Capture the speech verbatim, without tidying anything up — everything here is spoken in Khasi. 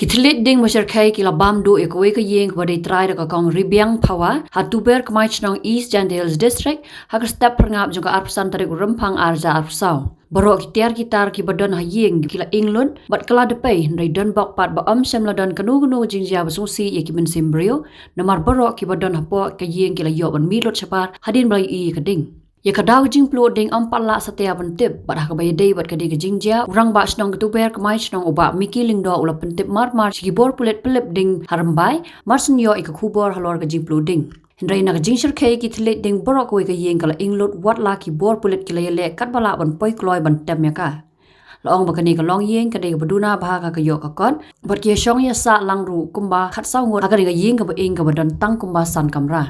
Ki thylliej ding ba shyrkhei ki la bam duh ïa kawei ka ïing kaba dei trai da ka Kong Ribiang Phawa ha Tuber Kmai Chnong, East Jaintia Hills District, ha ka step phyrngap jong ka arphew san tarik u Rymphang arhajar arphew saw. Baroh ki tiar ki tar kiba don ha ïing ki la ing lut bad ka la dpei, hynrei don bok pat ba ym shym la don kano kano ka jingjia ba sngewsih ïa ki mynsiem briew, namar baroh kiba don hapoh ka ïing ki la ïoh ban mih lut shabar hadien ba la ïohi ïa ka ding. Ïa ka daw ka jingpluh ding ym pat lah satia ban tip, bad ha kaba ïadei bad ka dei ka jingjia, u Rangbah Shnong ka Tuber Kmai Chnong, u Bah Micky Lyngdoh, u la pyntip mar mar sha ki bor pulit pynlip ding ha Rymbai, mar shen ïoh ïa ka khubor halor ka jingpluh ding. Hynrei na ka jingshyrkhei ki thylliej ding baroh kawei ka ïing ka la ing lut, wat la ki bor pulit ki la ïaleh katba lah ban poi kloi ban tem ïa ka. La ong ba kane ka longïing ka dei kaba duna bha, ka ïoh ka kot, bad ki ïashong ïasah lang ruh kumba khatsaw ngut ha kane ka ïing kaba ing kaba don tang kumba san kamra.